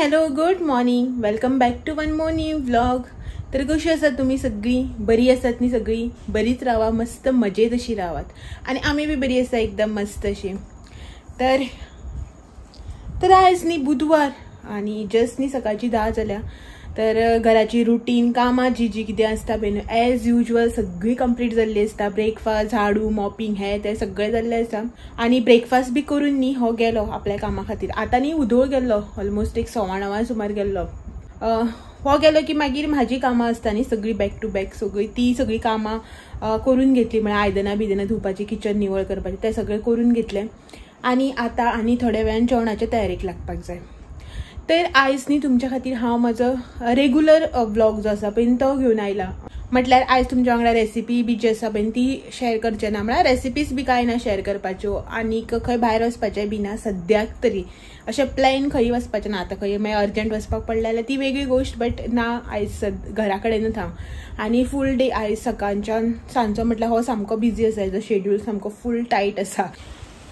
Hello good morning, welcome back to one more new vlog. तर कशी आसात तुमी सगळी? बरी आसात न्ही? सगळी बरीच रावा, मस्त मजेत अशी रावात आणि आमी बी बरी आसा एकदम मस्त अशी. तर तर आयज न्ही बुधवार आणि जस्ट न्ही सकाळची 10 जाल्या. तर घराची रुटीन कामां जी जी कितें आसता पळय एज युजल सगळी कंप्लीट जाल्ली आसता. ब्रेकफास्ट, झाडू, मॉपिंग हे ते सगळें जाल्लें आसा आनी ब्रेकफास्ट बी करून न्ही हो गेलो आपल्या कामा खातीर. आतां न्ही उदोळ गेल्लो, ऑलमोस्ट एक 9:15 सुमार गेल्लो. हो गेलो की मागीर म्हाजी कामां आसता न्ही सगळी बॅक टू बॅक, सगळी ती सगळी कामां करून घेतली. म्हळ्यार आयदनां बिदनां धुवपाची, किचन निवळ करपाचें, तें सगळें करून घेतलें. आनी आतां आनी थोड्या वेळान जेवणाच्या तयारेक लागपाक जाय. तर आयज न्ही तुमच्या खातीर हांव म्हाजो रेगुलर व्लॉग जो आसा पळय तो घेवन आयला. म्हटल्यार आयज तुमच्या वांगडा रेसिपी बी जी आसा पळय ती शेअर करचे ना, म्हळ्यार रेसिपीज बी कांय ना शेअर करपाच्यो आनीक खंय भायर वचपाचें बी ना सद्याक तरी. अशें प्लॅन खंय वचपाचें ना. आतां खंय मागीर अर्जंट वचपाक पडलें जाल्यार ती वेगळी गोश्ट, बट ना आयज घरा कडेनूच हांव. आनी फूल डे आयज सकाळच्यान सांजचो म्हटल्यार हो सामको बिजी आसा, हेजो शेड्यूल सामको फूल टायट आसा.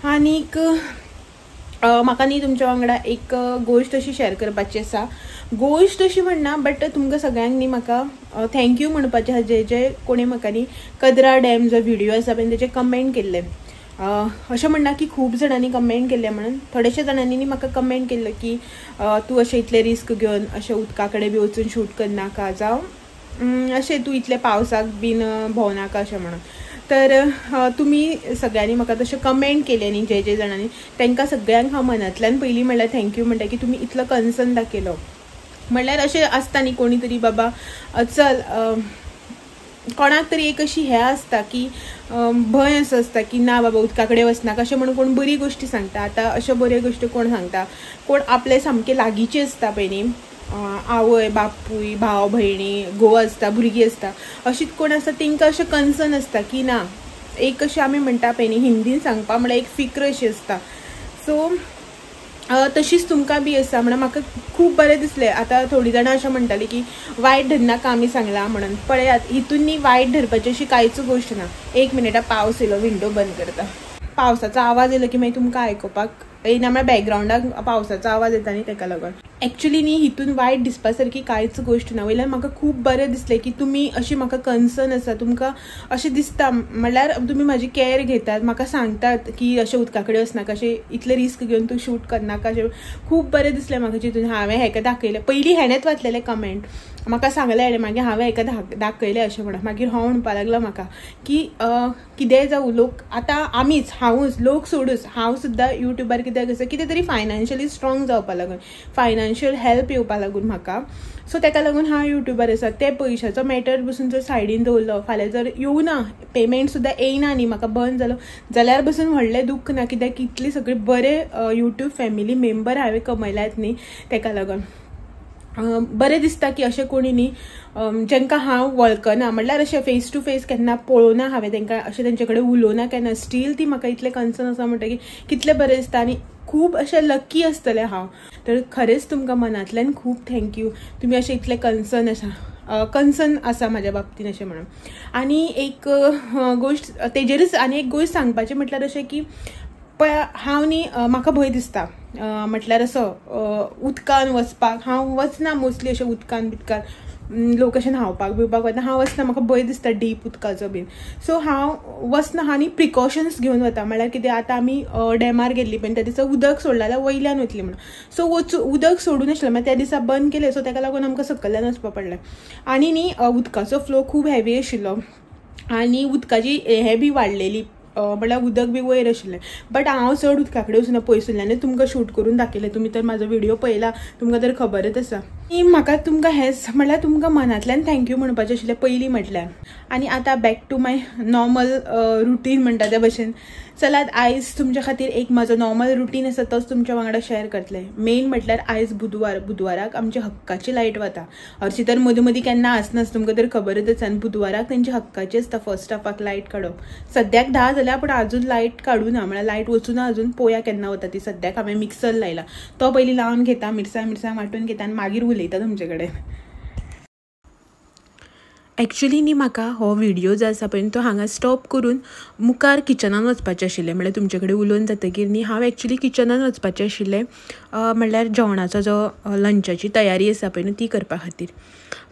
आनीक म्हाका न्ही तुमच्या वांगडा एक गोश्ट अशी शेअर करपाची आसा. गोश्ट अशी म्हणना, बट तुमकां सगळ्यांक न्ही म्हाका thank you म्हणपाचें आसा. जे जे कोणी म्हाका न्ही कदरा डॅम जो व्हिडिओ आसा पळय तेजे कमेंट केल्ले. अशें म्हणना की खूब जाणांनी कमेंट केल्ले म्हणून, थोडेशे जाणांनी न्ही म्हाका कमेंट केल्लो की तूं अशें इतलें रिस्क घेवन अशें उदका कडेन बी वचून शूट करनाका, जावं अशें तूं इतलें पावसाक बीन भोंवनाका अशें म्हणून. तर तुमी सगळ्यांनी म्हाका तशें कमेंट केलें न्ही जे जे जाणांनी, तांकां सगळ्यांक हांव मनांतल्यान पयलीं म्हणल्यार thank you म्हणटा की तुमी इतलो कन्सर्न दाखयलो. म्हणल्यार अशें आसता न्ही कोणी तरी बाबा चल कोणाक तरी एक अशी हें आसता की भंय असो आसता की ना बाबा उदका कडेन वचनाका अशें म्हणून कोण बरी गोश्टी सांगता. आतां अश्यो बऱ्यो गोश्टी कोण सांगता? कोण आपले सामके लागींचे आसता पळय न्ही, आवय बापूय भाव भयणी घोव आसता, भुरगीं आसता, अशीच कोण आसता तांकां अशें कन्सर्न आसता की ना एक अशें आमी म्हणटा पळय न्ही हिंदीन सांगपा म्हळ्यार एक फिक्र अशी आसता. सो तशीच तुमकां बी आसा म्हणून म्हाका खूब बरें दिसलें. आतां थोडीं जाणां अशें म्हणटालीं की वायट धरनाका आमी सांगलां म्हणून. पळयात हितून न्ही वायट धरपाची अशी कांयच गोश्ट ना. एक मिनिटा पावस येयलो, विंडो बंद करता. पावसाचो आवाज येयलो की मागीर तुमकां आयकुपाक येयना, म्हळ्यार बॅकग्रावंडाक पावसाचो आवाज येता न्ही तेका लागून. एक्चुली न्ही हितून वायट दिसपा सारकी कांयच गोश्ट ना. वयल्यान म्हाका खूब बरें दिसलें की तुमी अशी म्हाका कन्सर्न आसा, तुमकां अशें दिसता म्हणल्यार तुमी म्हाजी कॅर घेतात, म्हाका सांगतात की अशें उदका कडेन वचनाका, अशें इतलें रिस्क घेवन तूं शूट करनाका अशें. खूब बरें दिसलें म्हाका चिंतून. हांवें हेका दाखयलें पयलीं, हेणेंच वाचलेलें कमेंट, म्हाका सांगलें हेणें, मागीर हांवें हेका दाखयलें अशें म्हणून. मागीर हो म्हणपाक लागलो म्हाका की कितेंय जावं लोक आतां आमीच हांवूच लोक सोडूच हांव सुद्दां युट्यूबार कित्याक आसा कितें तरी फायनान्शियली स्ट्रॉंग जावपा लागून, फायनान्शियल हेल्प येवपा लागून म्हाका. सो तेका लागून हांव युट्यूबार आसा. ते पयशाचो मॅटर बसून जर सायडीन दवरलो, फाल्यां जर येवना पेमेंट सुद्दां येयना न्ही म्हाका बंद जालो जाल्यार बसून व्हडलें दुख्ख ना, कित्याक इतले सगळे बरे युट्यूब फॅमिली मेंबर हांवें कमयल्यात न्ही तेका लागून बरें दिसता की अशें कोणी न्ही जांकां हांव वळखना, म्हणल्यार अशें फेस टू फेस केन्ना पळोवना हांवें तांकां, अशें तेंचे कडेन उलोवना केन्ना, स्टील ती म्हाका इतलें कन्सर्न आसा म्हणटकीर कितलें बरें दिसता आनी खूब अशें लकी आसतलें हांव. तर खरेंच तुमकां मनांतल्यान खूब thank you, तुमी अशें इतलें कन्सर्न आसा, कन्सर्न आसा म्हाज्या बाबतीन अशें म्हणून. आनी एक गोश्ट तेजेरूच आनी एक गोश्ट सांगपाचें म्हटल्यार अशें की पळय हांव न्ही म्हाका भंय दिसता म्हटल्यार असो उदकान वचपाक. हांव वचना मोस्टली अशें उदकान बिदकान, लोक अशें न्हांवपाक बिवपाक वता, हांव वचना, म्हाका भंय दिसता डीप उदकाचो बीन. सो हांव वचना आनी प्रिकॉशन्स घेवन वता. म्हळ्यार कितें आतां आमी डॅमार गेल्ली पळय त्या दिसा उदक सोडलें जाल्यार वयल्यान वतली म्हणून. सो उदक सोडून आशिल्लें मागीर त्या दिसा बंद केलें, सो तेका लागून आमकां सकयल्यान वचपा पडलें. आनी न्ही उदकाचो फ्लो खूब हेवी आशिल्लो आनी उदकाची हें बी वाडलेली, म्हळ्यार उदक बी वयर आशिल्लें. बट हांव चड उदका कडेन वचूना, पयसुल्ल्यानूच तुमकां शूट करून दाखयलें. तुमी तर म्हाजो व्हिडिओ पळयला, तुमकां तर खबरच आसा. आनी म्हाका तुमकां हेंच म्हळ्यार तुमकां मनांतल्यान thank you म्हणपाचें आशिल्लें पयलीं म्हटल्यार. आनी आतां back to my normal routine म्हणटा त्या भशेन. चलात आयज तुमच्या खातीर एक म्हाजो नॉर्मल रुटीन आसा तोच तुमच्या वांगडा शेअर करतलें. मेन म्हटल्यार आयज बुधवार, बुधवाराक आमच्या हक्काची लायट वता. हरशीं तर मदीं मदीं केन्ना आसनाच, तुमकां तर खबरच आसा. आनी बुधवाराक तेंची हक्काची आसता फर्स्ट हाफाक लायट काडप. सद्याक 10 जाल्या पूण अजून लायट काडूना, म्हळ्यार लायट वचूना अजून, पोया केन्ना वता ती. सद्याक हांवें मिक्सर लायला, तो पयलीं लावन घेता, मिरसांग मिरसांग वांटून घेता आनी मागीर उलयता तुमचे कडेन. एक्चुली न्ही म्हाका हो व्हिडियो जो आसा पळय तो हांगा स्टॉप करून मुखार किचनान वचपाचें आशिल्लें. म्हणल्यार तुमचे कडेन उलोवन जातकीर न्ही हांव एक्चुली किचनान वचपाचें आशिल्लें, म्हणल्यार जेवणाचो जो लंचाची तयारी आसा पळय न्हू ती करपा खातीर.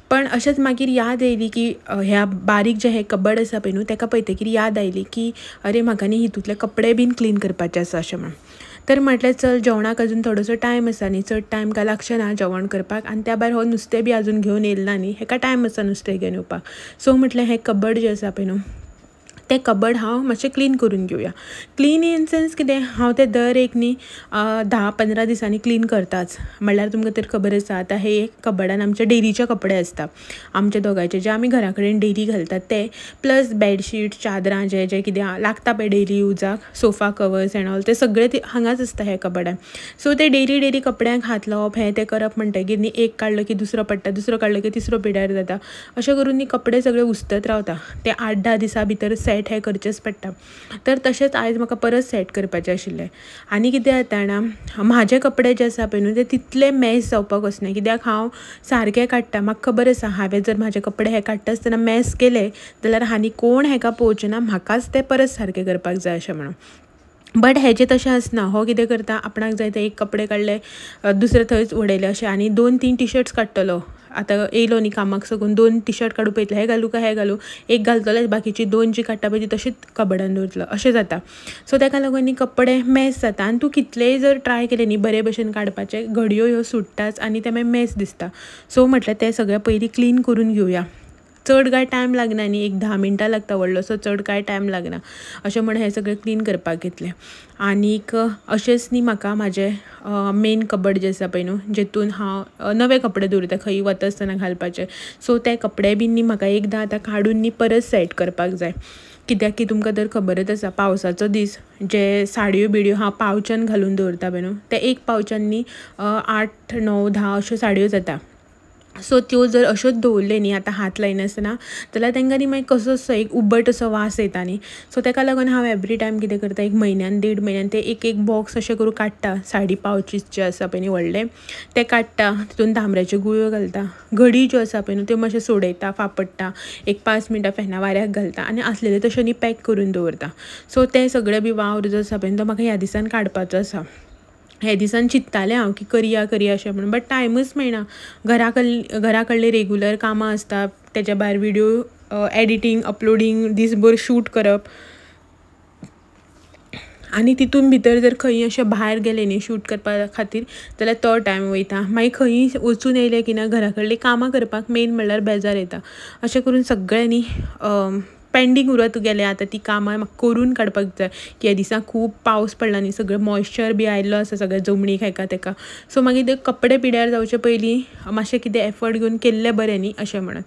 पण अशेंच मागीर याद येयली की ह्या बारीक जें हें कबड आसा पळय न्हू तेका पळयतकीर याद आयली की अरे म्हाका न्ही हितूंतले कपडे बीन क्लीन करपाचे आसा अशें म्हण. तर म्हटलें चल जेवणाक अजून थोडोसो टायम आसा न्ही, चड टायम काय लागचें ना जेवण करपाक, आनी त्या भायर हो नुस्तें बी अजून घेवन येयला ना न्ही, हेका टायम आसा नुस्तें घेवन येवपाक. सो म्हटलें हें कबड जें आसा पळय न्हू तें कबड हांव मातशें क्लीन करून घेवया. क्लीन इन सेन्स कितें, हांव तें दर एक न्ही 10-15 दिसांनी क्लीन करताच. म्हणल्यार तुमकां तर खबर आसा आतां हे एक कबडान आमचे डेलीचे कपडे आसता, आमच्या दोगांयचे जे आमी घरा कडेन डेली घालतात ते, प्लस बेडशीट, चादरां जे जे कितें लागता पळय डेली युजाक, सोफा कवर्स एंड ऑल, ते सगळे ते हांगाच आसता ह्या कबडान. सो ते डेली डेली कपड्यांक हात लावप हें तें करप म्हणटगीर न्ही एक काडलो की दुसरो पडटा, दुसरो काडलो की तिसरो पिड्यार जाता, अशें करून न्ही कपडे सगळे उस्तत रावता. ते 8-10 दिसां भितर सेट हें करचेंच पडटा. तर तशेंच आयज म्हाका परत सेट करपाचें आशिल्लें. आनी कितें जाता जाणा, म्हाजे कपडे जे आसा पळय न्हू ते तितले मॅस जावपाक वचना, कित्याक हांव सारकें काडटा. म्हाका खबर आसा हांवें जर म्हाजे कपडे हे काडटा आसतना मॅस केले जाल्यार आनी कोण हेका पळोवचें ना, म्हाकाच ते परत सारके करपाक जाय अशें म्हणून. बट हेजें तशें आसना, हो कितें करता आपणाक जाय ते एक कपडे काडले दुसरे थंयच उडयले अशें, आनी 2-3 टिशर्ट्स काडटलो. आतां येयलो न्ही कामाक साकून 2 टिशर्ट काडूं पळयतले, हे घालूं काय हे घालूं, एक घालतलेच, बाकीची 2 जी काडटा पळय ती तशीच कबडान दवरतलो अशें जाता. सो तेका लागून न्ही कपडे मॅस जाता. आनी तूं कितलेय जर ट्राय केले न्ही बरे भशेन काडपाचे, घडयो ह्यो सुट्टाच आनी ते मागीर मॅस दिसता. सो म्हटलें तें सगळें पयलीं क्लीन करून घेवया. चड कांय टायम लागना न्ही, एक 10 मिनटां लागता, व्हडलोसो चड कांय टायम लागना अशें म्हण हें सगळें क्लीन करपाक घेतलें. आनीक अशेंच न्ही म्हाका म्हाजें मेन कबड जें आसा पळय न्हू जेतून हांव नवे कपडे दवरता खंय वता आसतना घालपाचे, सो ते कपडे बीन न्ही म्हाका एकदां आतां काडून न्ही परत सेट करपाक जाय. कित्याक की तुमकां तर खबरच आसा पावसाचो दीस, जे साडयो बिडयो हांव पावच्यान घालून दवरता पळय न्हू ते एक पावच्यान न्ही 8, 9, 10 अश्यो साडयो जाता. सो त्यो जर अश्योच दवरल्यो न्ही आतां हात लायनासतना जाल्यार तांकां न्ही मागीर कसो असो एक उबट असो वास येता न्ही. सो तेका लागून हांव एवरी टायम कितें करता, एक म्हयन्यान 1.5 म्हयन्यान ते एक एक बॉक्स अशें करून काडटा, साडी पावचीस जे आसा पळय न्ही व्हडले ते काडटा, तितून तांबऱ्याच्यो गुळयो घालता, घडी ज्यो आसा पळय न्हू त्यो मातशें सोडयता, फापडटा, एक 5 मिनटां फेना वाऱ्याक घालता आनी आसलेले तशें न्ही पॅक करून दवरता. सो ते सगळे बी वावर जो आसा पळय तो म्हाका ह्या दिसान काडपाचो आसा. हे दिसान चिंत्तालें हांव की करया करया अशें म्हणून, बट टायमच मेळना. घरा कडले रेगुलर कामां आसता, तेच्या भायर व्हिडियो एडिटींग, अपलोडींग, दीसभर शूट करप, आनी तितून भितर जर खंय अशें भायर गेलें न्ही शूट करपा खातीर जाल्यार तो टायम वयता. मागीर खंयी वचून येयलें की ना घरा कडलीं कामां करपाक मेन म्हणल्यार बेजार येता. अशें करून सगळें न्ही पेंडींग उरत गेलें. आतां ती कामां म्हाका करून काडपाक जाय की ह्या दिसा खूब पावस पडला न्ही, सगळें मॉयश्चर बी आयिल्लो आसा सगळ्या जमनीक हेका तेका. सो मागीर ते कपडे पिड्यार जावचे पयलीं मातशें कितें एफर्ट घेवन केल्लें बरें न्ही अशें म्हणून.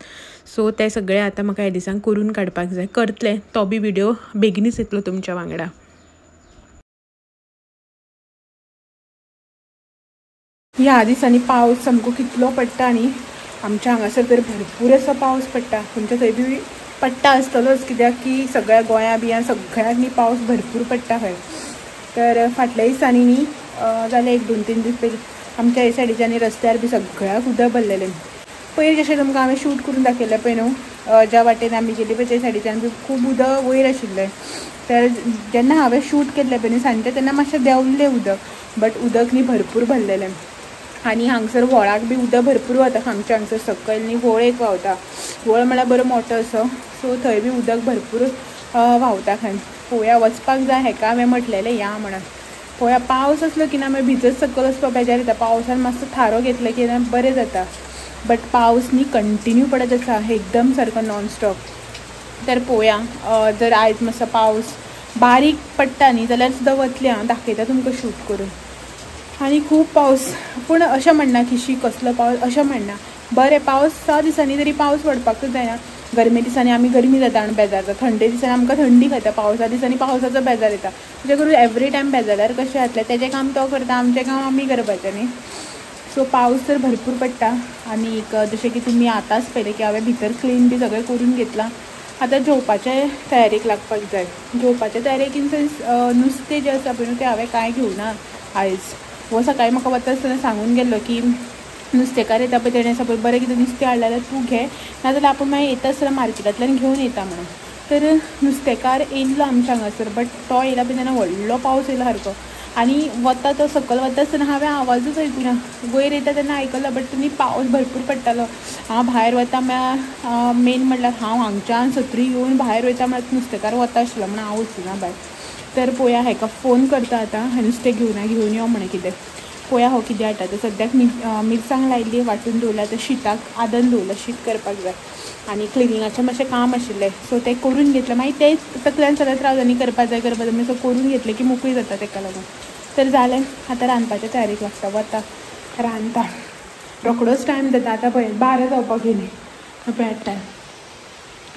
सो तें सगळें आतां म्हाका ह्या दिसान करून काडपाक जाय. करतलें, तो बी व्हिडियो बेगीनच येतलो तुमच्या वांगडा. ह्या दिसांनी पावस सामको कितलो पडटा न्ही, आमच्या हांगासर तर भरपूर असो पावस पडटा. तुमच्या थंय बी पडटा आसतलोच, कित्याक की सगळ्या गोंया बियां सगळ्याक न्ही पावस भरपूर पडटा खंय. तर फाटल्या दिसांनी न्ही जालें 1, 2, 3 दीस पयलीं आमच्या हे सायडीच्यान रस्त्यार बी सगळ्याक उदक भरलेलें. पयर जशें तुमकां हांवें शूट करून दाखयलें पळय न्हू, ज्या वाटेन आमी गेली पळय त्या सायडीच्यान बी खूब उदक वयर आशिल्लें. तर जेन्ना हांवें शूट केल्लें पळय न्हू सांजचें, तेन्ना मातशें देंवल्लें उदक, बट उदक न्ही भरपूर भरलेलें. आनी हांगसर व्हळाक बी उदक भरपूर वता. आमच्या हांगसर सकयल न्ही व्हळ एक व्हांवता, व्हळ म्हळ्यार बरो मोठो असो, सो थंय बी उदक भरपूर व्हांवता खंय. पळोवया वचपाक जाय हेका हांवें म्हटलेलें या म्हणून. पळोवया पावस आसलो की ना मागीर भिजत सकयल वचपाक बेजार येता. पावसान मातसो थारो घेतलो की ना बरें जाता, बट पावस न्ही कंटिन्यू पडत आसा एकदम सारको नॉनस्टॉप. तर पळोवया जर आयज मातसो पावस बारीक पडटा न्ही जाल्यार सुद्दां वतलें हांव, दाखयता तुमकां शूट करून. आनी खूब पावस, पूण अशें म्हणना की शी कसलो पावस अशें म्हणना, बरें पावसा दिसांनी तरी पावस पडपाकूच जायना. गरमे दिसांनी आमी गरमी जाता आनी बेजारता, थंडे दिसांनी आमकां थंडी खाता, पावसा दिसांनी पावसाचो बेजार येता. अशें करून एवरी टायम बेजारल्यार कशें जातलें, तेजें काम तो करता, आमचें काम आमी करपाचें न्ही. सो पावस तर भरपूर पडटा. आनी जशें की तुमी आतांच पळयलें की हांवें भितर क्लीन बी सगळें करून घेतलां. आतां जेवपाचे तयारेक लागपाक जाय. जेवपाचे तयारेक इन सेन्स नुस्तें जें आसा पळय न्हू तें हांवें कांय घेवना आयज. हो सकाळी म्हाका वता आसतना सांगून गेल्लो की नुस्तेकार येता पळय तेणें सपोज बरें कितें नुस्तें हाडलें जाल्यार तूं घे, नाजाल्यार आपूण मागीर येता आसतना मार्केटांतल्यान घेवन येता म्हणून. तर नुस्तेकार येयल्लो आमच्या हांगासर, बट तो येयला पळय तेन्ना व्हडलो पावस येयलो सारको आनी वता तो सकयल वता आसतना हांवें आवाजूच आयकुना, वयर येता तेन्ना आयकलो बट न्ही पावस भरपूर पडटालो. हांव भायर वता म्हळ्यार मेन म्हटल्यार हांव हांगच्यान सत्री घेवन भायर वयता म्हळ्यार नुस्तेकार वता आशिल्लो म्हणून हांव वचूना भायर. तर पळोवया हेका फोन करता आतां नुस्तें घेवन यो म्हणे कितें, पळोवया हो कितें हाडटा. तर सद्याक मिरसांग लायली वांटून दवरल्या, आतां शिताक आदन दवरलां, शीत करपाक जाय आनी क्लिनिंगाचें मातशें काम आशिल्लें सो तें करून घेतलें. मागीर तेंच तकल्यान चलत रावलें न्ही, करपा जाय करपा जाय, मागीर सो करून घेतलें की मोकळी जाता तेका लागून. तर जालें आतां रांदपाच्या तयारेक लागता, वता रांदता, रोखडोच टायम जाता. आतां पळय 12 जावपाक येयली पळय टायम,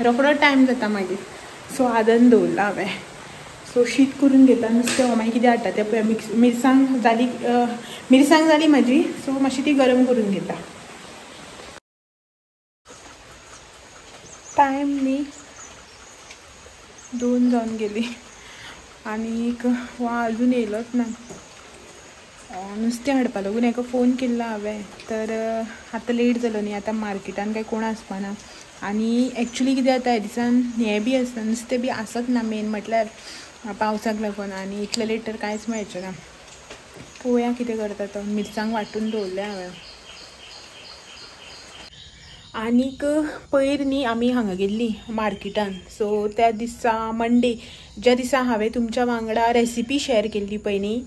रोखडो टायम जाता मागीर. सो आदन दवरलां हांवें, सो शीत करून घेता, नुस्तें हो मागीर कितें हाडटा तें पळय. मिरसांग जाली, मिरसांग जाली म्हाजी, सो मातशी ती गरम करून घेता. टायम न्ही 2 जावन गेली आनीक वा अजून येयलोच ना. नुस्तें हाडपा लागून हेका फोन केल्लो हांवें, तर आतां लेट जालो न्ही, आतां मार्केटान काय कोण आसपाना आनी एक्चुली कितें जाता ह्या दिसान हें बी आसना, नुस्तें बी आसत ना मेन म्हटल्यार पावसाक लागून, आनी इतलें लेट तर कांयच मेळचें ना. पळोवया कितें करता तो. मिरसांग वांटून दवरलें हांवें. आनीक पयर न्ही आमी हांगा गेल्ली मार्केटान, सो त्या दिसा मंडे ज्या दिसा हांवें तुमच्या वांगडा रेसिपी शेअर केल्ली पळय न्ही,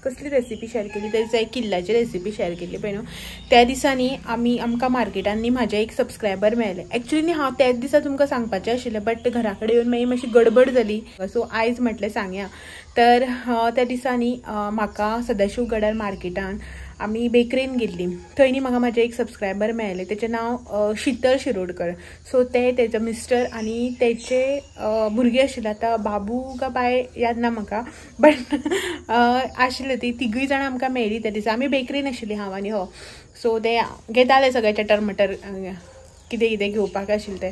कसली रेसिपी शेअर केली त्या दिसा, एक किल्लाची रेसिपी शेअर केल्ली पळय न्हू, त्या दिसा न्ही आमी आमकां मार्केटान न्ही म्हाजे एक सबस्क्रायबर मेळ्ळे. एक्चुली न्ही हांव त्याच दिसा तुमकां सांगपाचें आशिल्लें, बट घरा कडेन येवन मागीर मातशी गडबड जाली, सो आयज म्हटलें सांगया. तर त्या दिसा न्ही म्हाका सदाशिव गडार मार्केटान आमी बेकरीन गेल्ली, थंय न्ही म्हाका म्हाजे एक सबस्क्रायबर मेळ्ळे, तेचें नांव शीतल शिरोडकर. सो ते तेजो मिस्टर आनी तेचे भुरगे आशिल्ले, आतां बाबू का बाय याद ना म्हाका, बट आशिल्ले ती तिगूय जाणां आमकां मेळ्ळी त्या दिसा. आमी बेकरीन आशिल्ली हांव आनी हो, सो ते घेताले सगळे चटर मटर कितें कितें घेवपाक आशिल्लें तें.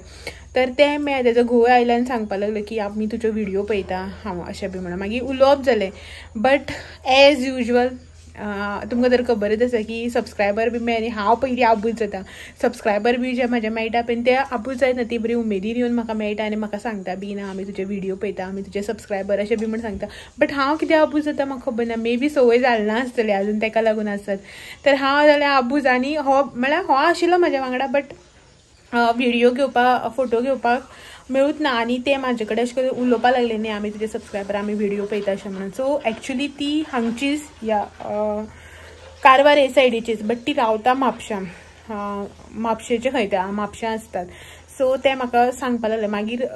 तर तें मेळ्ळें, तेजो घोव आयलो आनी सांगपाक लागलो की आमी तुज्यो व्हिडियो पळयता हांव अशें बी म्हणून. मागीर उलोवप जालें, बट एज युजल तुमकां तर खबरच आसा की सबस्क्रायबर बी मेळ्ळे न्ही हांव पयलीं आबूज जाता, सबस्क्रायबर बी जे म्हाजे मेळटा पळय ते आबूज जायना, ती बरी उमेदीन येवन म्हाका मेळटा आनी म्हाका सांगता बी ना आमी तुजे व्हिडियो पळयता, आमी तुजे सबस्क्रायबर अशें बी म्हण सांगता. बट हांव कितें आबूज जाता म्हाका खबर ना, मे बी संवय जाली ना आसतली अजून तेका लागून आसत. तर हांव जाल्यार आबूज, आनी हो म्हळ्यार हो आशिल्लो म्हाज्या वांगडा, बट व्हिडियो घेवपाक फोटो घेवपाक मेळूच ना, आनी ते म्हाजे कडेन अशें करून उलोवपाक लागले न्ही आमी तुजे सबस्क्रायबर आमी व्हिडियो पळयता अशें म्हणून. सो एक्चुली ती हांगचीच या कारवार हे सायडीचीच, बट ती रावता म्हापशां, म्हापशेचे खंय ते म्हापशां आसतात. सो ते म्हाका सांगपाक लागले. मागीर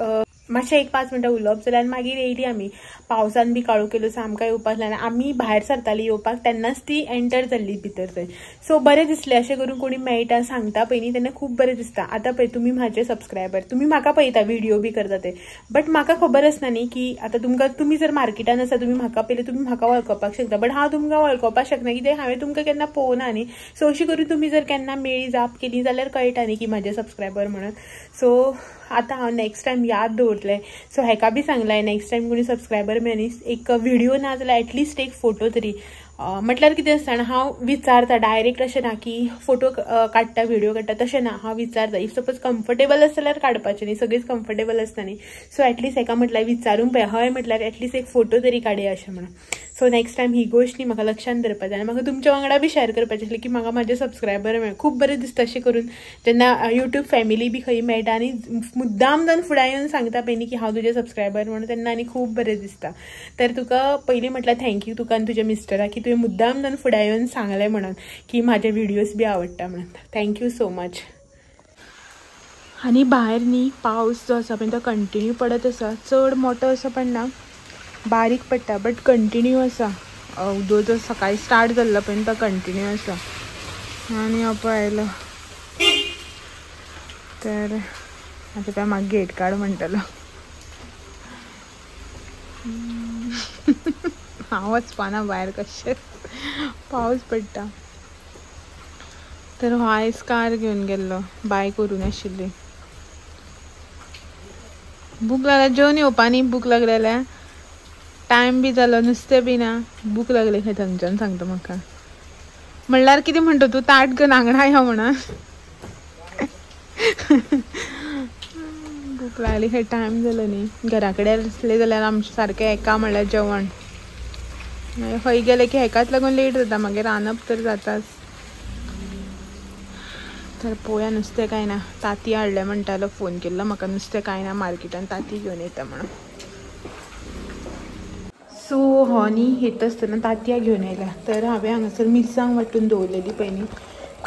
मातशें एक 5 मिनटां उलोवप जालें आनी मागीर येयली आमी. पावसान बी काळोख केलो, सो आमकां येवपाक जालें, आमी भायर सरताली येवपाक तेन्नाच ती एंटर जाल्ली भितर थंय. सो बरें दिसलें अशें करून कोणी मेळटा सांगता पळय न्ही तेन्ना खूब बरें दिसता. आतां पळय तुमी म्हाजे सबस्क्रायबर, तुमी म्हाका पळयता व्हिडियो बी करता ते, बट म्हाका खबर आसना न्ही की आतां तुमकां, तुमी जर मार्केटान आसा तुमी म्हाका पळयले तुमी म्हाका वळखपाक शकता, बट हांव तुमकां वळखपाक शकना कित्याक हांवें तुमकां केन्ना पळोवना न्ही. सो अशें करून तुमी जर केन्ना मेळ्ळी जाप केली जाल्यार कळटा न्ही की म्हाजे सबस्क्रायबर म्हणून. सो आतां हांव नेक्स्ट टायम याद दवरतलें. सो हेका बी सांगलां नेक्स्ट टायम कोणी सबस्क्रायबर मेळ्ळी एक व्हिडियो ना जाल्यार एटलिस्ट एक फोटो तरी, म्हटल्यार कितें आसता हांव विचारता डायरेक्ट, अशें ना की फोटो काडटा व्हिडियो काडटा तशें ना, हांव विचारता. If suppose comfortable आसा जाल्यार काडपाचें न्ही, सगळींच कम्फर्टेबल आसता न्ही. सो एटलिस्ट हेका म्हटल्यार विचारून पळय, हय म्हटल्यार एटलिस्ट एक फोटो तरी काडया अशें म्हणून. सो नेक्स्ट टायम ही गोश्ट न्ही म्हाका लक्षान धरपा जाय आनी म्हाका तुमच्या वांगडा बी शेअर करपाचें आसलें की म्हाका म्हाजे सबस्क्रायबर मेळ्ळे, खूब बरें दिसता अशें करून जेन्ना युट्यूब फॅमिली बी खंय मेळटा आनी मुद्दाम जावन फुडें येवन सांगता पळय न्ही की हांव तुजें सबस्क्रायबर म्हणून, तेन्ना आनी खूब बरें दिसता. तर तुका पयलीं म्हटल्यार thank you तुका आनी तुज्या मिस्टराक की तुवें मुद्दाम जावन फुडें येवन सांगलें म्हणून की म्हाजे व्हिडियोज बी आवडटा म्हणून. Thank you so much. आनी भायर न्ही पावस जो आसा पळय तो कंटिन्यू पडत आसा, चड मोठो असो पडना, बारीक पडटा, बट कंटिन्यू आसा. उदक जो सकाळी स्टार्ट जाल्लो पळय तो कंटिन्यू आसा. आनी हो पळय आयलो, तर आतां पळय म्हाका गेट काड म्हणटलो. हांव वचपाना भायर कशेंच, पावस पडटा. तर हो आयज कार घेवन गेल्लो, बायक व्हरूंक नाशिल्ली. भूक लागल्या, जेवन येवपा न्ही भूक लागल्या जाल्यार, टायम बी जालो, नुस्तें बी ना, भूक लागली खंय थंयच्यान सांगता म्हाका. म्हणल्यार कितें म्हणटा तूं ताट घेवन आंगणा यो म्हणून. भूक लागली खंय टायम जालो न्ही. घरा कडेन आसलें जाल्यार आमचें सारकें एका म्हणल्यार जेवण. मागीर खंय गेलें की हेकाच लागून लेट जाता, मागीर रांदप तर जाताच. तर पळोवया नुस्तें काय ना. तांती हाडलें म्हणटालो, फोन केल्लो म्हाका, नुस्तें काय ना मार्केटान तांती घेवन येता म्हणून. सो हो न्ही येता आसतना तांतयां घेवन आयला. तर हांवें हांगासर मिरसांग वांटून दवरलेली पळय न्ही,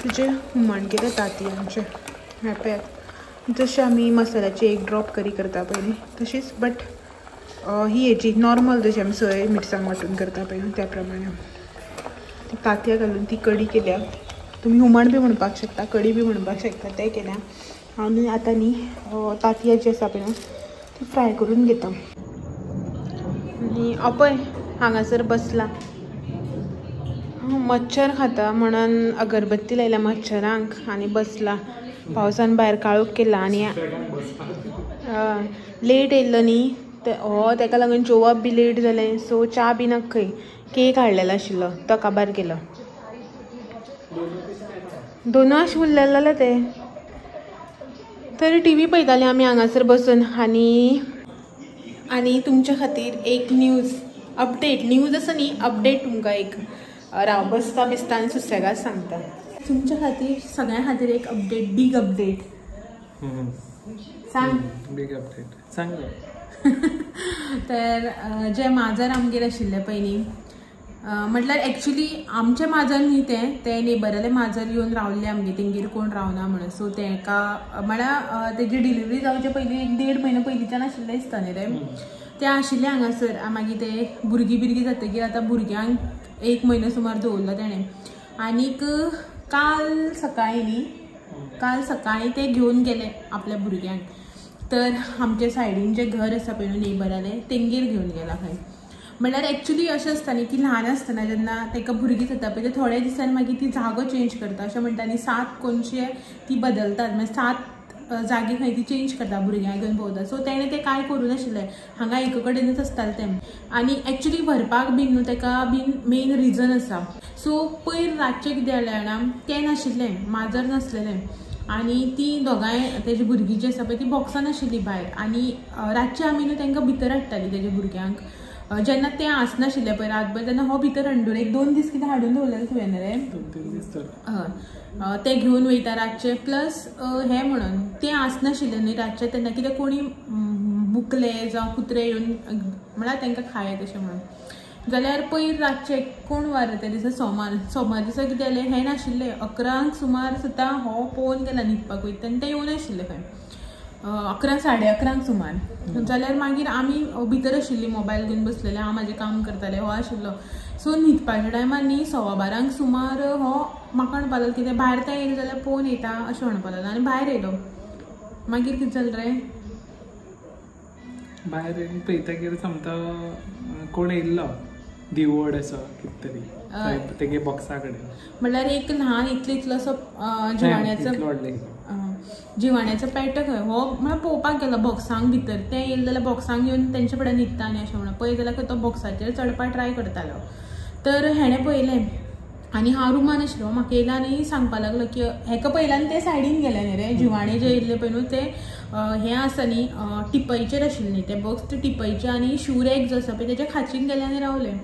तुजें हुमण केलें तांतयांचें. हें पळयात, जशें आमी मसाल्याची एक ड्रॉप करी करता पळय न्ही तशीच, बट he हेजी नॉर्मल जशी आमी सोय मिरसांग वांटून करता पळय न्ही त्या प्रमाणे ती तांतयां घालून ती कडी केल्या. तुमी हुमण बी म्हणपाक शकता, कडी बी म्हणपाक शकता, तें केल्या. आनी आतां न्ही तांतयां जी आसा पळय न्हू ती फ्राय करून घेता. आनी अपय हांगासर बसला, मच्छर खाता म्हणून अगरबत्ती लायल्या मच्छरांक आनी बसला. पावसान भायर काळोख केला आनी लेट येयल्लो न्ही ते हो, तेका लागून जेवप बी लेट जालें. सो च्या बी नाका खंय, केक हाडलेलो आशिल्लो तो काबार केलो. दोनू अशें उरलेलें जाल्यार ते तर टी व्ही पळयताले आमी हांगासर बसून. आनी आनी तुमच्या खातीर एक न्यूज अपडेट, न्यूज आसा न्ही अपडेट तुमकां एक राव बसता बिसता आनी सुसेगाद सांगता. तुमच्या खातीर सगळ्यां खातीर एक अपडेट, बीग अपडेट. सांग. बीग अपडेट सांग. तर जे माजर आमगेर आशिल्लें पयलीं, म्हटल्यार एक्चुली आमचें माजर न्ही तें, तें नेबरालें माजर येवन रावल्लें आमगेर, तेंगेर कोण रावना म्हणून. सो तेका म्हळ्यार तेजी डिलिवरी जावचे पयलीं एक 1.5 म्हयनो पयलींच्यान आशिल्लें दिसता न्ही रे, तें आशिल्लें हांगासर. मागीर ते भुरगीं बिरगीं जातकीर आतां भुरग्यांक 1 म्हयनो सुमार दवरलो तेणें. आनीक काल सकाळीं न्ही, काल सकाळीं ते घेवन गेले आपल्या भुरग्यांक. तर आमच्या सायडीन जें घर आसा पळय न्हू नेबरालें, तेंगेर घेवन गेला खंय. म्हणल्यार एक्चुली अशें आसता न्ही की ल्हान आसतना जेन्ना ताका भुरगीं जाता पळय ते थोड्या दिसांनी मागीर ती जागो चेंज करता. अशें म्हणटा न्ही, 7 कोनशे ती बदलतात, मागीर 7 जागे खंय ती चेंज करता, भुरग्यांक घेवन भोंवता. सो तेणें तें कांय करूं नाशिल्लें, हांगा एक कडेनूच आसतालें तें. आनी एक्चुली व्हरपाक बीन न्हू तेका बीन मेन रिजन आसा. सो पयर रातचें कितें जालें जाणा, तें नाशिल्लें, माजर नासलेलें आनी ती दोगांय तेजी भुरगीं जी आसा पळय ती बॉक्सान आशिल्ली भायर. आनी रातचें आमी न्हू तांकां भितर हाडटालीं तेज्या भुरग्यांक. जेन्ना तें आसनाशिल्लें पळय रातभर तेन्ना हो भितर अंडूर 1-2 दीस कितें हाडून दवरलेलें तुवें रे, 2-3 दीस हय, तें घेवन वयता रातचें. प्लस हें म्हणून तें आसनाशिल्लें न्ही रातचें तेन्ना कितें कोणी बुकले जावं कुत्रे येवन म्हळ्यार तांकां खायत अशें म्हणून. जाल्यार पयर रातचें कोण वार त्या दिसा, सोमार, सोमार दिसा कितें जालें, हें नाशिल्लें 11 सुमार सुद्दां हो पळोवन गेला न्हिदपाक वयता आनी तें येवन आशिल्लें खंय 11, 11:30 सुमार. जाल्यार मागीर आमी भितर आशिल्ली, मोबायल घेवन बसलेले, हांव म्हाजें काम करतालें, हो आशिल्लो. सो न्हिदपाच्या टायमार न्ही 12:15 सुमार हो म्हाका म्हणपाक लागलो कितें भायर तें येयलें जाल्यार पळोवन येता अशें म्हणपाक लागलो आनी भायर येयलो. मागीर कितें जालें रे, भायर येवन पळयतकीर समतो कोण येयल्लो दिवड असो कितें तरी तेगे बॉक्सा कडेन, म्हणल्यार एक ल्हान इतलो इतलोसो जिवाण्याचो जिवाण्याचो पेटो खंय हो म्हळ्यार पळोवपाक गेलो बॉक्सांक भितर. तें येयलें जाल्यार बॉक्सांक येवन तेंचे फुडें न्हिदता न्ही अशें म्हणून पळयत जाल्यार तो बॉक्साचेर चडपाक ट्राय करतालो. तर हेणें पळयलें आनी हांव रुमान आशिल्लो, म्हाका येयला आनी सांगपाक लागलो की हेका पळयलें आनी ते सायडीन गेले न्ही रे. जिवाणें जें येयल्लें पळय न्हू तें हें आसा न्ही टिपयचेर आशिल्लें न्ही तें बॉक्स, तें टिपयचें आनी शू रॅक जो आसा पळय तेज्या खाचीन गेलें आनी रावलें.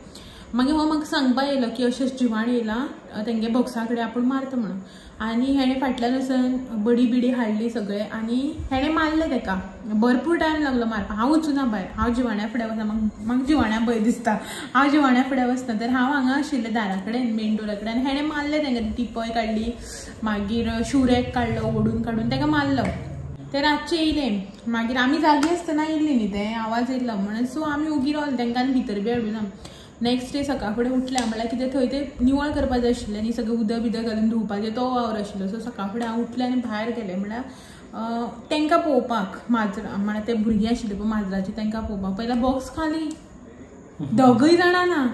मागीर हो म्हाका सांगपाक येयलो की अशेंच जिवाणें येयलां तेंगे बॉक्सा कडेन आपूण मारता म्हणून. आनी हेणें फाटल्यान वचून बडी बिडी हाडली सगळें आनी हेणें मारलें तेका. भरपूर टायम लागलो मारपाक. हांव वचूना भायर, हांव जिवाण्या फुडें वचना, म्हाका जिवाण्या भंय दिसता, हांव जिवाण्या फुडें वचना. तर हांव हांगा आशिल्लें दारा कडेन, मेन डोरा कडेन, आनी हेणें मारलें तेंका. टिपय काडली, मागीर शू रॅक काडलो ओडून काडून तेका मारलो. ते रातचें येयलें, मागीर आमी जागी आसतना येयल्ली न्ही तें आवाज येयलो म्हणून. सो आमी ओगी रावले, तेंकां भितर बी हाडूना. नेक्स्ट डे सकाळ फुडें उठल्या म्हणल्यार कितें थंय तें निवळ करपाक जाय आशिल्लें न्ही, सगळें उदक बिदक घालून धुवपाचें तो वावर आशिल्लो. सो सकाळ फुडें हांव उठलें आनी भायर गेलें म्हणल्यार तांकां पळोवपाक, माजरां म्हणल्यार ते भुरगीं आशिल्लीं पळय माजराचीं तांकां पळोवपाक. पयल्या बॉक्स खाली, दोगूय जाणां ना.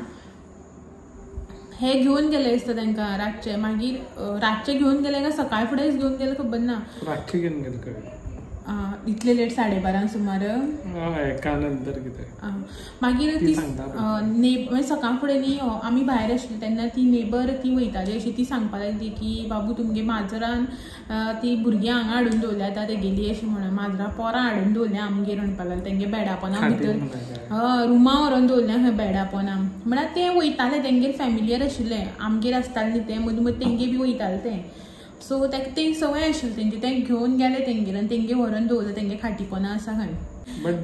हे घेवन गेले दिसता तांकां रातचें. मागीर रातचें घेवन गेले काय सकाळ फुडेंच घेवन गेले खबर ना, रातचें घेवन गेले. इतले लेट 12:30 सुमार. एका नंतर कितें मागीर ती नेबर सकाळ फुडें न्ही आमी भायर आशिल्ली तेन्ना ती नेबर ती वयताली अशी ती सांगपाक लागली की बाबू तुमगे माजरान ती भुरगीं हांगा हाडून दवरल्या आतां तेगेली अशें म्हणून माजरां पोरां हाडून दवरल्या आमगेर म्हणपाक लागले तेंगे बेडा पोना भितर रुमा व्हरोन दवरल्या खंय बेडा पोना म्हळ्यार ते वयताले तेंगेर फॅमिलियर आशिल्ले आमगेर आसताले न्ही ते मदीं मदीं तेंगे बी वयताले ते. सो ताका ते संवय आशिल्ली तेंची ते घेवन गेले तेंगेर आनी तेंगे व्हरोन दवरले तेंगे खाटीपोना आसा खंय. बट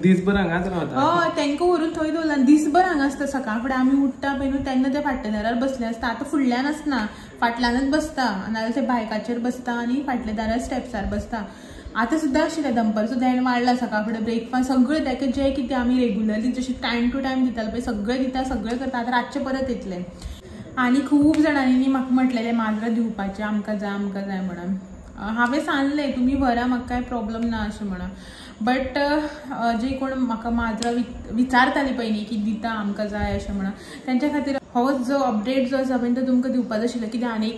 दिसभर हांगाच रावता. हय तेंकां व्हरून थंय दवरला दिसभर हांगा आसता. सकाळ फुडें आमी उठ्ठा पळय न्हू तेन्ना ते फाटल्या दारार बसले आसता. आतां फुडल्यान आसना फाटल्यानच बसता नाजाल्यार ते बायकाचेर बसता आनी फाटल्या दारार स्टेप्सार बसता. आतां सुद्दां आशिल्लें दनपार सुद्दां हाणें वाडला सकाळ फुडें ब्रेकफास्ट सगळें ताका जें कितें आमी रेगुलरली जशें टायम टू टायम दिताले पळय सगळें दिता सगळें करता. आतां रातचें परत येतलें. आनी खूब जाणांनी न्ही म्हाका म्हटलेलें माजरां दिवपाचें आमकां जाय आमकां जाय म्हणून. हांवें सांगलें तुमी व्हरा म्हाका कांय प्रॉब्लम ना अशें म्हणून. बट जे कोण म्हाका माजरां विचारतालीं पळय न्ही की दिता आमकां जाय अशें म्हणून तेंच्या खातीर हो जो अपडेट जो आसा पळय तो तुमकां दिवपाचो आशिल्लो. कित्याक आनी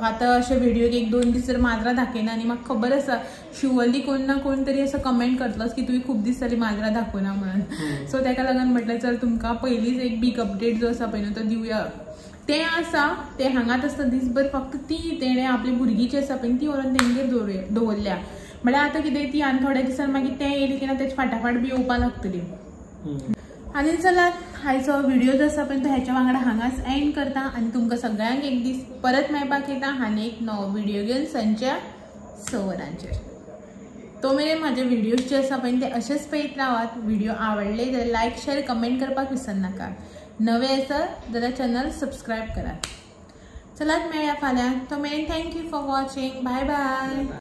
आतां अशें व्हिडियोक 1-2 दीस जर माजरां दाखयना आनी म्हाका खबर आसा शुअरली कोण ना कोण तरी असो कमेंट करतलोच की तुवें खूब दीस जाली माजरां दाखोवना म्हणून. सो ताका लागून म्हटलें चल तुमकां पयलींच एक बीग अपडेट जो आसा पळय न्हू तो दिवया. तें आसा तें हांगाच आसता दिसभर फक्त ती तेणें आपली भुरगीं जी आसा पळय ती व्हरोन तेंगेर दवरल्या. म्हळ्यार आतां कितें ती आनी थोड्या दिसान मागीर तें येयलें की ना तेच्या फाटाफाट बी येवपाक लागतली. आनी चलात आयचो व्हिडियो जो आसा पळय तो हेच्या वांगडा हांगाच एंड करता आनी तुमकां सगळ्यांक एक दीस परत मेळपाक येता आनी एक नवो व्हिडियो घेवन सांजच्या 6 वरांचेर. तो मेरेन म्हाजे व्हिडियोज जे आसा पळय ते अशेंच पळयत रावात. व्हिडियो आवडले जाल्यार लायक शेअर कमेंट करपाक विसरनाका. नवे आसत जाल्यार चॅनल सबस्क्रायब करात. चलात मेळया फाल्यां. तो मेरेन thank you for watching. Bye bye.